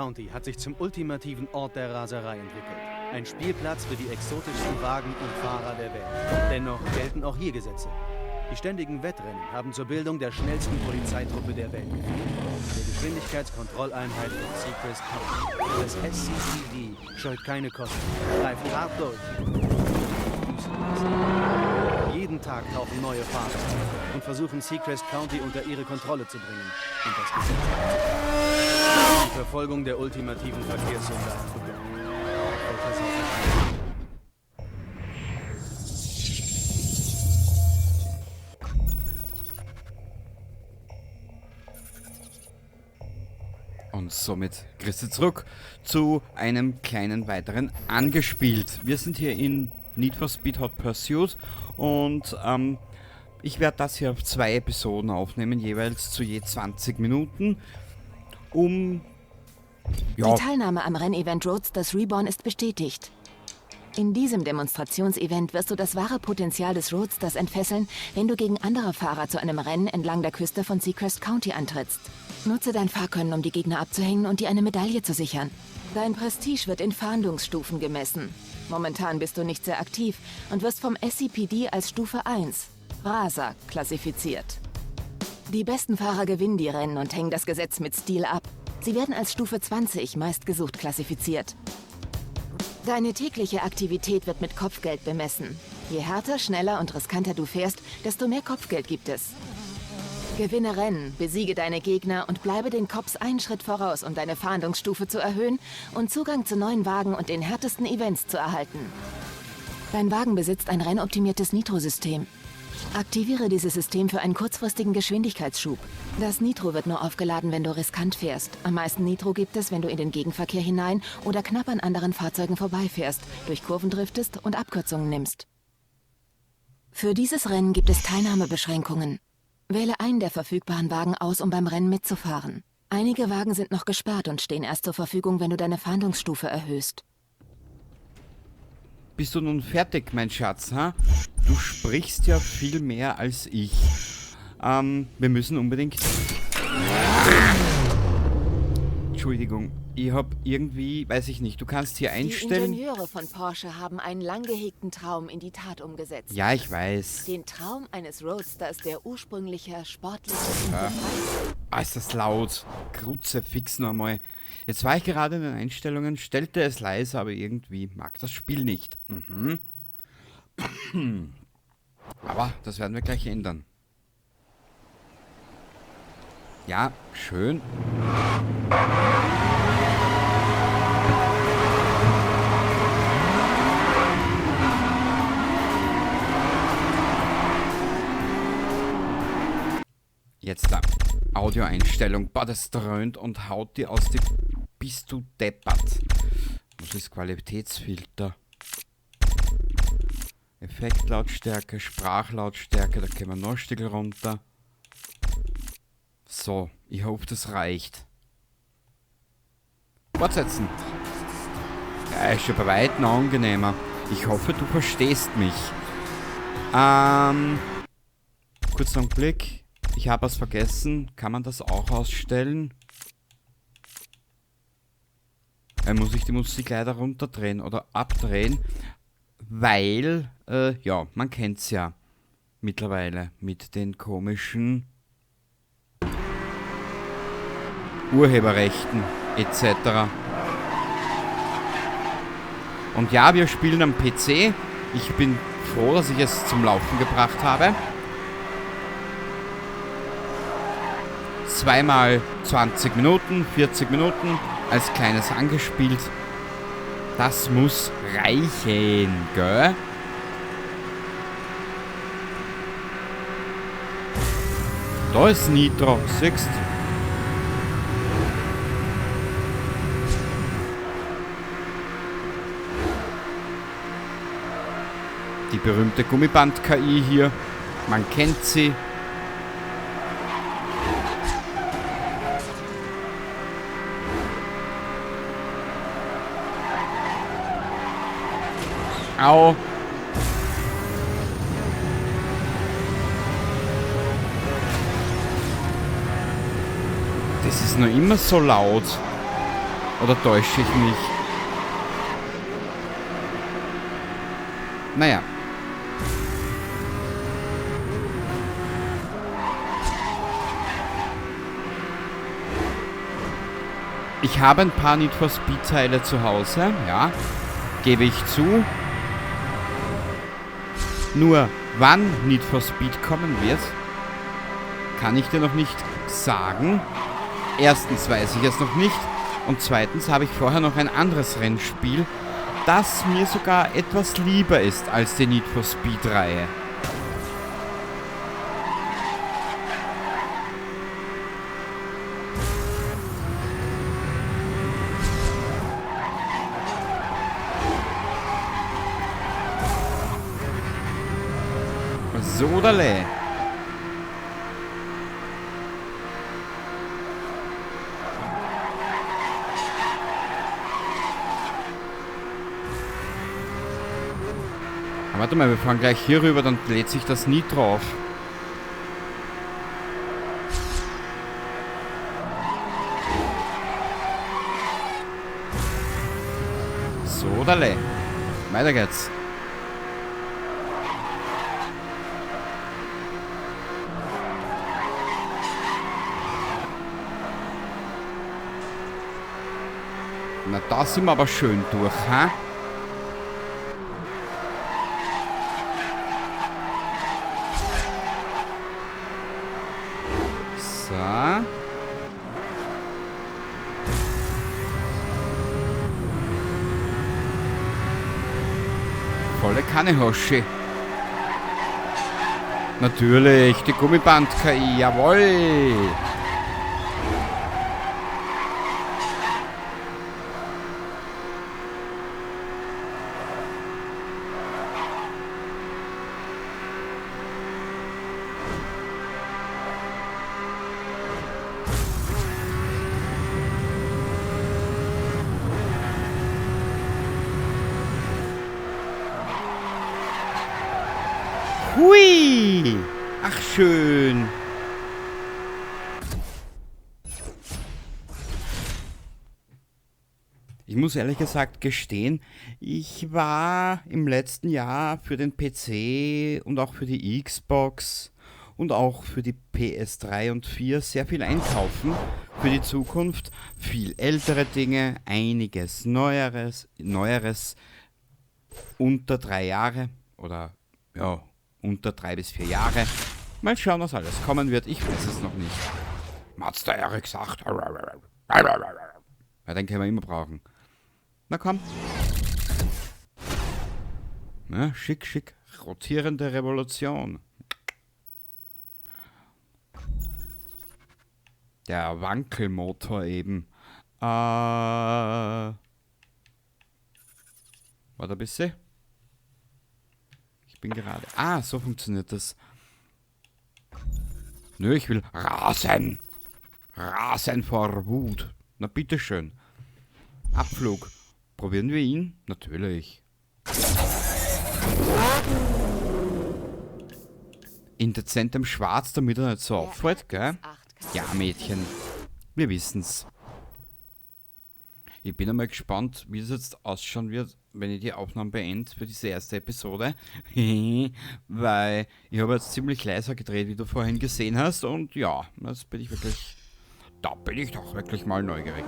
County hat sich zum ultimativen Ort der Raserei entwickelt. Ein Spielplatz für die exotischsten Wagen und Fahrer der Welt. Dennoch gelten auch hier Gesetze. Die ständigen Wettrennen haben zur Bildung der schnellsten Polizeitruppe der Welt geführt. Der Geschwindigkeitskontrolleinheit von Seacrest County. Das SCPD scheut keine Kosten, greift hart durch. Jeden Tag tauchen neue Fahrer auf und versuchen, Seacrest County unter ihre Kontrolle zu bringen und das Gesetz einzuhalten. Die Verfolgung der ultimativen Verkehrssünder hat begonnen. Und somit Christi zurück zu einem kleinen weiteren Angespielt. Wir sind hier in Need for Speed Hot Pursuit und ich werde das hier auf 2 Episoden aufnehmen, jeweils zu je 20 Minuten, ja. Die Teilnahme am Rennevent Roadsters Reborn ist bestätigt. In diesem Demonstrationsevent wirst du das wahre Potenzial des Roadsters entfesseln, wenn du gegen andere Fahrer zu einem Rennen entlang der Küste von Seacrest County antrittst. Nutze dein Fahrkönnen, um die Gegner abzuhängen und dir eine Medaille zu sichern. Dein Prestige wird in Fahndungsstufen gemessen. Momentan bist du nicht sehr aktiv und wirst vom SCPD als Stufe 1, Raser, klassifiziert. Die besten Fahrer gewinnen die Rennen und hängen das Gesetz mit Stil ab. Sie werden als Stufe 20 meistgesucht klassifiziert. Deine tägliche Aktivität wird mit Kopfgeld bemessen. Je härter, schneller und riskanter du fährst, desto mehr Kopfgeld gibt es. Gewinne Rennen, besiege deine Gegner und bleibe den Cops einen Schritt voraus, um deine Fahndungsstufe zu erhöhen und Zugang zu neuen Wagen und den härtesten Events zu erhalten. Dein Wagen besitzt ein rennoptimiertes Nitro-System. Aktiviere dieses System für einen kurzfristigen Geschwindigkeitsschub. Das Nitro wird nur aufgeladen, wenn du riskant fährst. Am meisten Nitro gibt es, wenn du in den Gegenverkehr hinein oder knapp an anderen Fahrzeugen vorbeifährst, durch Kurven driftest und Abkürzungen nimmst. Für dieses Rennen gibt es Teilnahmebeschränkungen. Wähle einen der verfügbaren Wagen aus, um beim Rennen mitzufahren. Einige Wagen sind noch gesperrt und stehen erst zur Verfügung, wenn du deine Fahndungsstufe erhöhst. Bist du nun fertig, mein Schatz, ha? Du sprichst ja viel mehr als ich. Wir müssen unbedingt... Entschuldigung, ich hab irgendwie, weiß ich nicht, du kannst hier Die einstellen... Ingenieure von Porsche haben einen lang gehegten Traum in die Tat umgesetzt. Ja, ich weiß. Den Traum eines Roadsters, der ursprünglicher sportlicher Ja. Ah, ist das laut. Kruzifix noch einmal. Jetzt war ich gerade in den Einstellungen, stellte es leise, aber irgendwie mag das Spiel nicht. Aber das werden wir gleich ändern. Ja, schön. Jetzt da. Audioeinstellung. Boah, das dröhnt und haut dir aus die... Bist du deppert. Was ist Qualitätsfilter? Effektlautstärke, Sprachlautstärke, da können wir noch ein Stück runter. So, ich hoffe, das reicht. Fortsetzen. Ja, ist schon bei weitem angenehmer. Ich hoffe, du verstehst mich. Kurzer Augenblick. Ich habe was vergessen. Kann man das auch ausstellen? Muss ich die Musik leider runterdrehen oder abdrehen, weil, ja, man kennt's ja mittlerweile mit den komischen Urheberrechten et cetera. Und ja, wir spielen am PC. Ich bin froh, dass ich es zum Laufen gebracht habe. Zweimal 20 Minuten, 40 Minuten als kleines angespielt. Das muss reichen, gell? Da ist Nitro, siehst? Die berühmte Gummiband-K I hier. Man kennt sie. Au. Das ist noch immer so laut. Oder täusche ich mich? Naja. Ich habe ein paar Need for Speed Teile zu Hause, ja, gebe ich zu. Nur wann Need for Speed kommen wird, kann ich dir noch nicht sagen. Erstens weiß ich es noch nicht und zweitens habe ich vorher noch ein anderes Rennspiel, das mir sogar etwas lieber ist als die Need for Speed Reihe. Sodale. Aber warte mal, wir fahren gleich hier rüber, dann lädt sich das nie drauf. Sodale. Weiter geht's. Na, da sind wir aber schön durch, ha? So. Volle Kanne, Hoshi. Natürlich, die Gummiband-KI, jawohl! Hui! Ach, schön! Ich muss ehrlich gesagt gestehen, ich war im letzten Jahr für den PC und auch für die Xbox und auch für die PS3 und 4 sehr viel einkaufen für die Zukunft. Viel ältere Dinge, einiges Neueres unter 3 Jahre oder ja, unter 3 bis 4 Jahre. Mal schauen, was alles kommen wird. Ich weiß es noch nicht. Hat's der Erik gesagt. Ja, den können wir immer brauchen. Na komm. Na, schick, schick. Rotierende Revolution. Der Wankelmotor eben. Warte ein bisschen. Ich bin gerade... Ah, so funktioniert das. Nö, ich will rasen. Rasen vor Wut. Na bitteschön. Abflug. Probieren wir ihn? Natürlich. In dezentem Schwarz, damit er nicht so auffällt, gell? Ja, Mädchen. Wir wissen's. Ich bin einmal gespannt, wie das jetzt ausschauen wird, wenn ich die Aufnahme beende für diese erste Episode. Weil ich habe jetzt ziemlich leiser gedreht, wie du vorhin gesehen hast. Und ja, das bin ich wirklich... Da bin ich doch wirklich mal neugierig.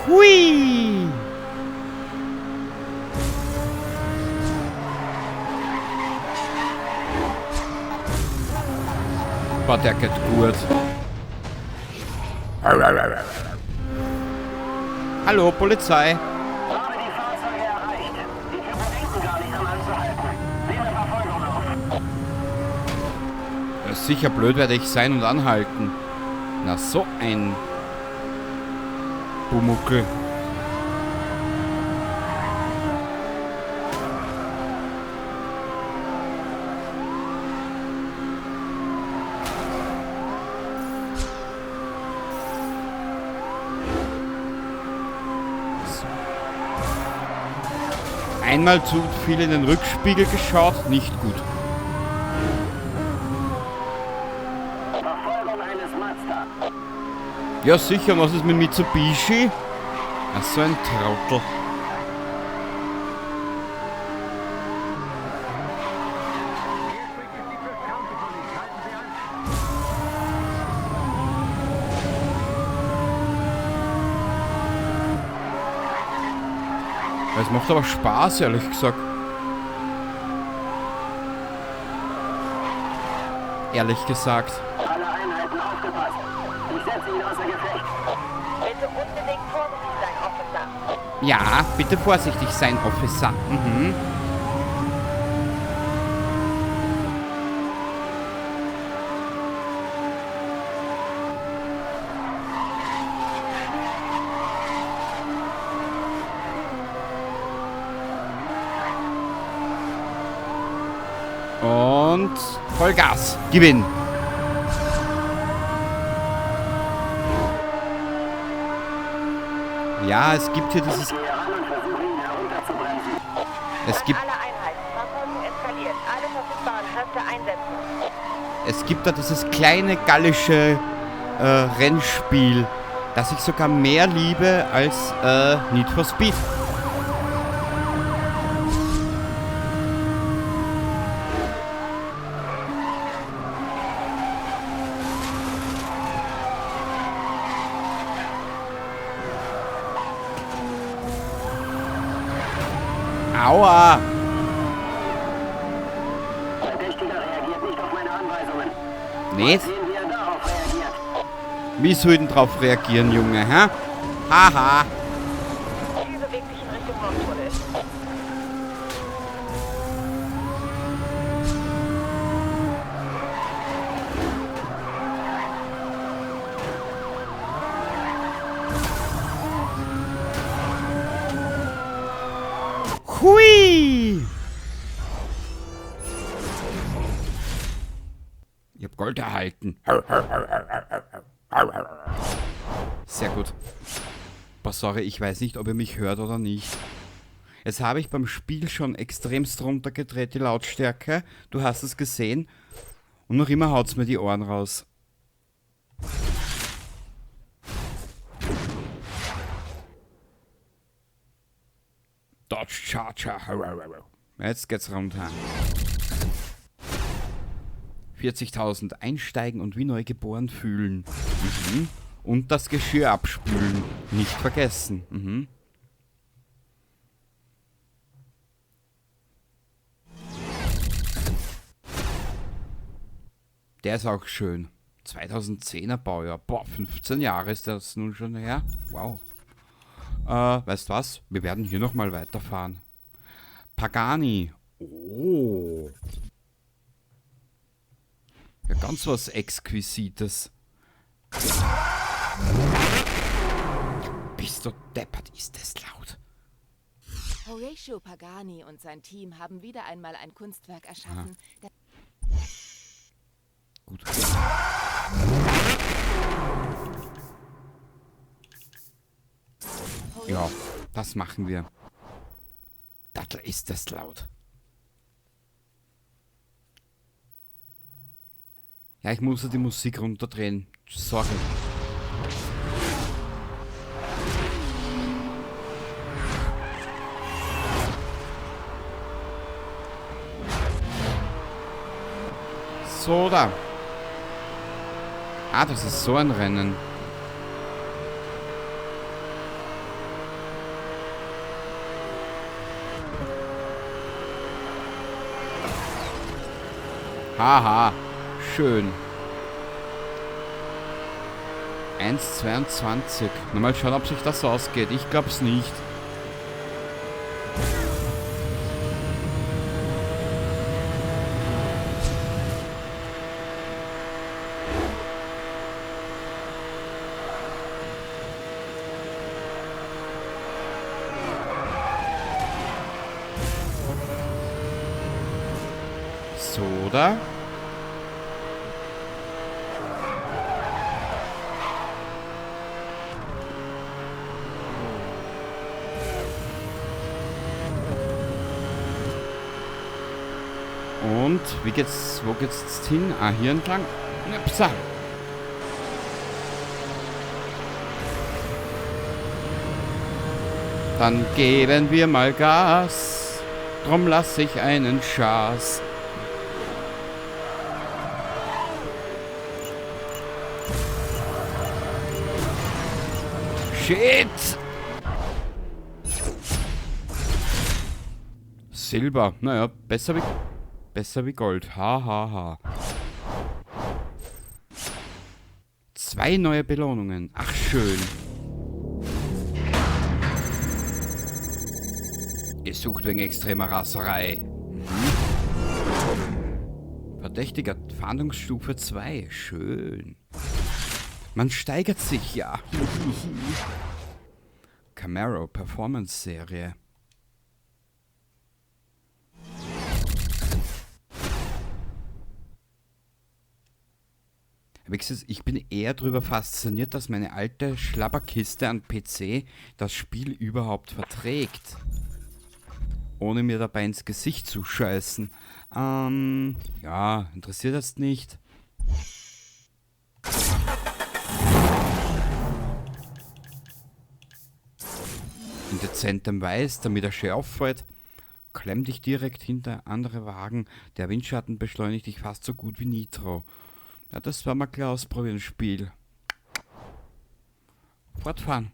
Hui! Boah, der geht gut. Hallo, Polizei. Habe die Fahrzeuge erreicht. Die Typen denken gar nicht dran anzuhalten. Nehme Verfolgung auf. Ja, sicher blöd werde ich sein und anhalten. Na, so ein Bumuckel. Einmal zu viel in den Rückspiegel geschaut, nicht gut. Verfolgung eines Mazda. Ja sicher, was ist mit Mitsubishi? Ach, so ein Trottel. Es macht aber Spaß, ehrlich gesagt. Ehrlich gesagt. Alle Einheiten aufgepasst. Ich setze ihn außer Gefecht. Bitte unbedingt vorsichtig sein, Officer. Ja, bitte vorsichtig sein, Officer. Mhm. Und Vollgas. Gewinn. Ja, es gibt hier dieses... Es gibt... Es gibt da dieses kleine gallische Rennspiel, das ich sogar mehr liebe als Need for Speed. Aua! Verdächtiger reagiert nicht auf meine Anweisungen. Nicht? Sehen, wie er darauf reagiert. Wie soll denn drauf reagieren, Junge, hä? Haha! Ziel bewegt sich in Richtung Nordtunnel. Hui! Ich hab Gold erhalten. Sehr gut. Boah, sorry, ich weiß nicht, ob ihr mich hört oder nicht. Jetzt habe ich beim Spiel schon extremst runtergedreht, die Lautstärke. Du hast es gesehen. Und noch immer haut's mir die Ohren raus. Dodge Charger. Jetzt geht's runter. 40.000 einsteigen und wie neu geboren fühlen. Mhm. Und das Geschirr abspülen. Nicht vergessen. Mhm. Der ist auch schön. 2010er Baujahr. Boah, 15 Jahre ist das nun schon her. Wow. Weißt du was? Wir werden hier nochmal weiterfahren. Pagani. Oh. Ja, ganz was Exquisites. Bist du deppert, ist das laut. Horatio Pagani und sein Team haben wieder einmal ein Kunstwerk erschaffen. Gut. Ja, das machen wir. Dattel, ist das laut. Ja, ich muss ja die Musik runterdrehen. Sorry. So, da. Ah, das ist so ein Rennen. Haha, schön. 1,22. Na, mal schauen, ob sich das ausgeht. Ich glaub's nicht. So, oder? Und wie geht's, wo geht's jetzt hin? Ah, hier entlang. Upsa. Dann geben wir mal Gas. Drum lass ich einen Schaß. Shit! Silber. Naja, besser wie Gold. Ha, ha, ha. 2 neue Belohnungen. Ach, schön. Gesucht wegen extremer Raserei. Mhm. Verdächtiger Fahndungsstufe 2. Schön. Man steigert sich ja. Camaro Performance Serie. Ich bin eher darüber fasziniert, dass meine alte Schlabberkiste an PC das Spiel überhaupt verträgt. Ohne mir dabei ins Gesicht zu scheißen. Ja, interessiert das nicht. In dezentem Weiß, damit er schön auffällt. Klemm dich direkt hinter andere Wagen. Der Windschatten beschleunigt dich fast so gut wie Nitro. Ja, das werden wir gleich ausprobieren, Spiel. Fortfahren.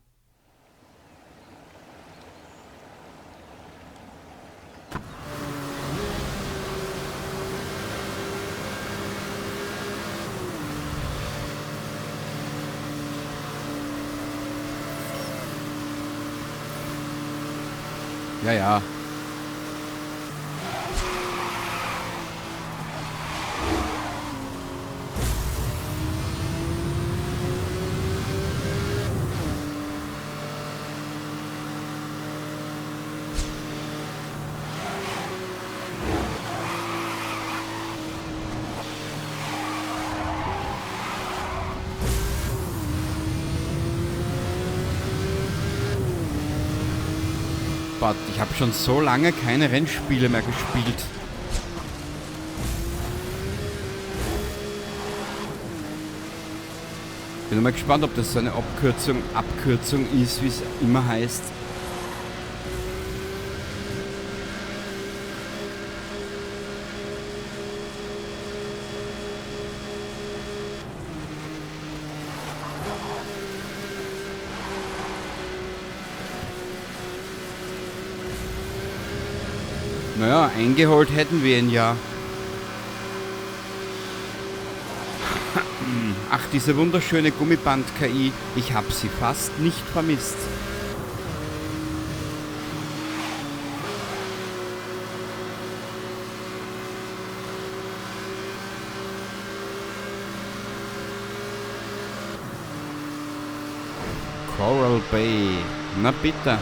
Ja, ja. Ich habe schon so lange keine Rennspiele mehr gespielt. Bin mal gespannt, ob das so eine Abkürzung ist, wie es immer heißt. Naja, eingeholt hätten wir ihn ja. Ach, diese wunderschöne Gummiband-KI. Ich hab sie fast nicht vermisst. Coral Bay. Na bitte.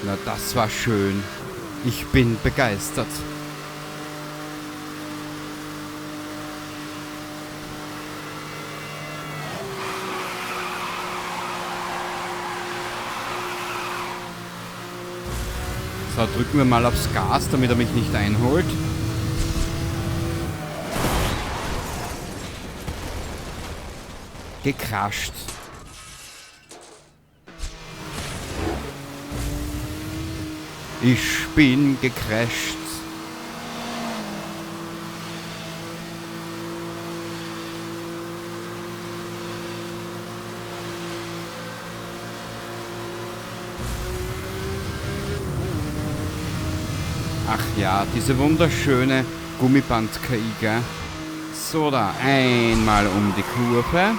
Na, das war schön. Ich bin begeistert. So, drücken wir mal aufs Gas, damit er mich nicht einholt. Gekrascht. Ich bin gecrasht. Ach ja, diese wunderschöne Gummiband-KI, gell? So, da einmal um die Kurve.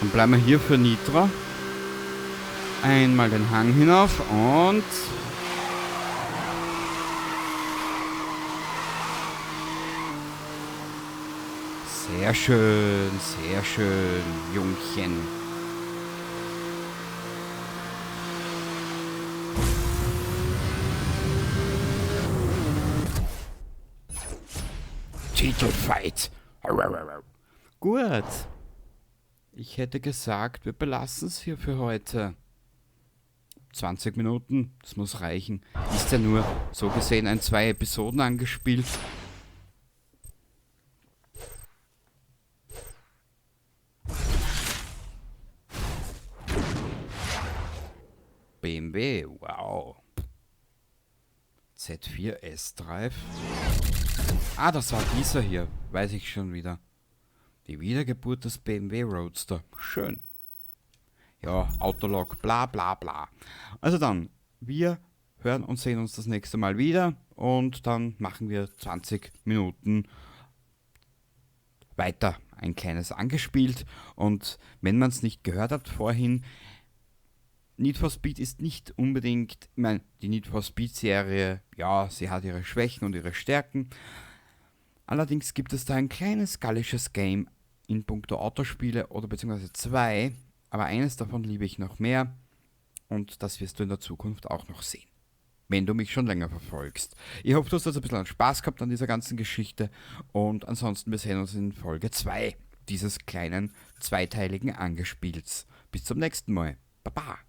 Dann bleiben wir hier für Nitro. Einmal den Hang hinauf und... Sehr schön, Jungchen. Gentle Fight. Gut. Ich hätte gesagt, wir belassen es hier für heute. 20 Minuten, das muss reichen. Ist ja nur so gesehen ein 2 Episoden angespielt. BMW, wow. Z4 S-Drive. Ah, das war dieser hier, weiß ich schon wieder. Die Wiedergeburt des BMW Roadster. Schön. Ja, Autolog, bla bla bla. Also dann, wir hören und sehen uns das nächste Mal wieder und dann machen wir 20 Minuten weiter. Ein kleines angespielt und wenn man's nicht gehört hat vorhin, Need for Speed ist nicht unbedingt, ich mein, die Need for Speed Serie, ja, sie hat ihre Schwächen und ihre Stärken. Allerdings gibt es da ein kleines gallisches Game in puncto Autospiele oder beziehungsweise 2, aber eines davon liebe ich noch mehr und das wirst du in der Zukunft auch noch sehen, wenn du mich schon länger verfolgst. Ich hoffe, du hast also ein bisschen Spaß gehabt an dieser ganzen Geschichte und ansonsten wir sehen uns in Folge 2 dieses kleinen zweiteiligen Angespielts. Bis zum nächsten Mal. Baba!